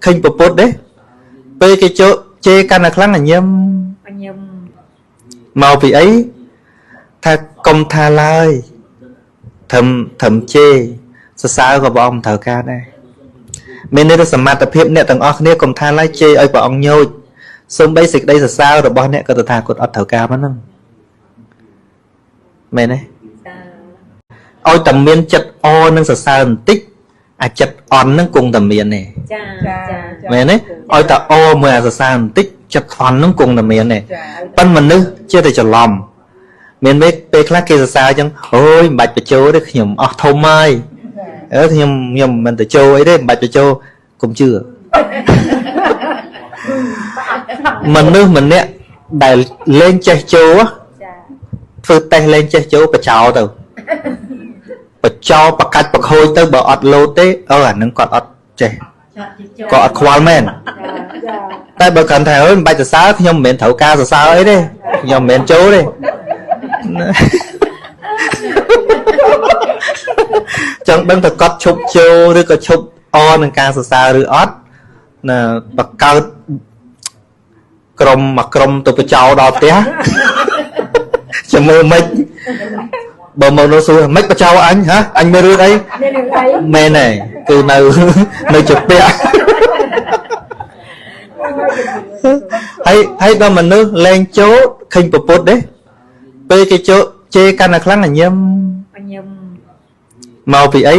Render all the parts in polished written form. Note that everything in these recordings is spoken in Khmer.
ឃើញពពុទ្ធទេពេលគេជជេរកាន់តែខ្លាំងញញឹម ញឹម មកពីអីថាកុំថាឡើយត្រឹមជេរសរសើរក៏ព្រះអង្គមិនត្រូវការដែរមានន័យថាសមត្ថភាពអ្នកទាំងអស់គ្នាកុំថាឡើយជេរឲ្យព្រះអង្គញោចសូម្បីសេចក្តីសរសើររបស់អ្នកក៏តថាគតអត់ត្រូវការហ្នឹងមែនទេឲ្យតែមានចិត្តអនឹងសរសើរបន្តិចអាចិត្តអន់ហ្នឹងគង់តែមានទេ ចាចា មែនទេឲ្យតែអមួយអាសរសើរបន្តិចចិត្តអន់ហ្នឹងគង់តែមានទេប៉ិនមនុស្សចេះតែច្រឡំមានពេលខ្លះគេសរសើរអញ្ចឹងអូយមិនបាច់បញ្ចូលទេខ្ញុំអស់ធំហើយអឺខ្ញុំមិនទៅចូលអីទេមិនបាច់បញ្ចូលកុំជឿមនុស្សម្នាក់ដែលលេងចេះចូលធ្វើតេស្តលេងចេះចូលបចោទៅបចោបកាច់បខូចទៅបើអត់លោតទេអឺអានឹងគាត់អត់ចេះគាត់អត់ខ្វល់មែនតែបើគ្រាន់តែអើយមិនបាច់សរសើរខ្ញុំមិនមែនត្រូវការសរសើរអីទេខ្ញុំមិនមែនចូលទេចង់ដឹងថាគាត់ឈប់ចូលឬក៏ឈប់អនឹងការសរសើរឬអត់ណាបកើតក្រុមមួយក្រុមទៅបចោដល់ផ្ទះចាំមើលមិនបើមកនោះសួរមិនបចោអញហ៎អញមានរឿងអីមែនទេគឺនៅជាពាក់ហើយដល់មនុស្សលែងចូលឃើញពពុទ្ធទេពេលគេចូលជេរកាន់តែខ្លាំងញញឹមមកពីអី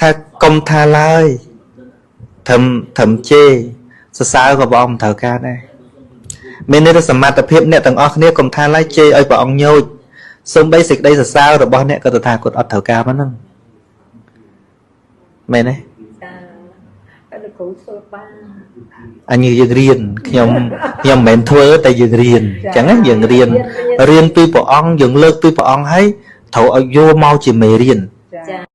ថាកុំថាឡើយត្រឹមជេរសរសើរក៏ព្រះអង្គមិនត្រូវការដែរមានន័យថាសមត្ថភាពអ្នកទាំងអស់គ្នាកុំថាឡើយជេរឲ្យព្រះអង្គញោចសូម្បីសេចក្តីសរសើររបស់អ្នកក៏តថាគតអត់ត្រូវការហ្នឹងមែនទេចាលោកគ្រូធ្វើបានអញយើងរៀនខ្ញុំមិនមែនធ្វើតែយើងរៀនអញ្ចឹងណាយើងរៀនពីព្រះអង្គយើងលើកពីព្រះអង្គហើយត្រូវឲ្យយកមកជាមេរៀន ចា។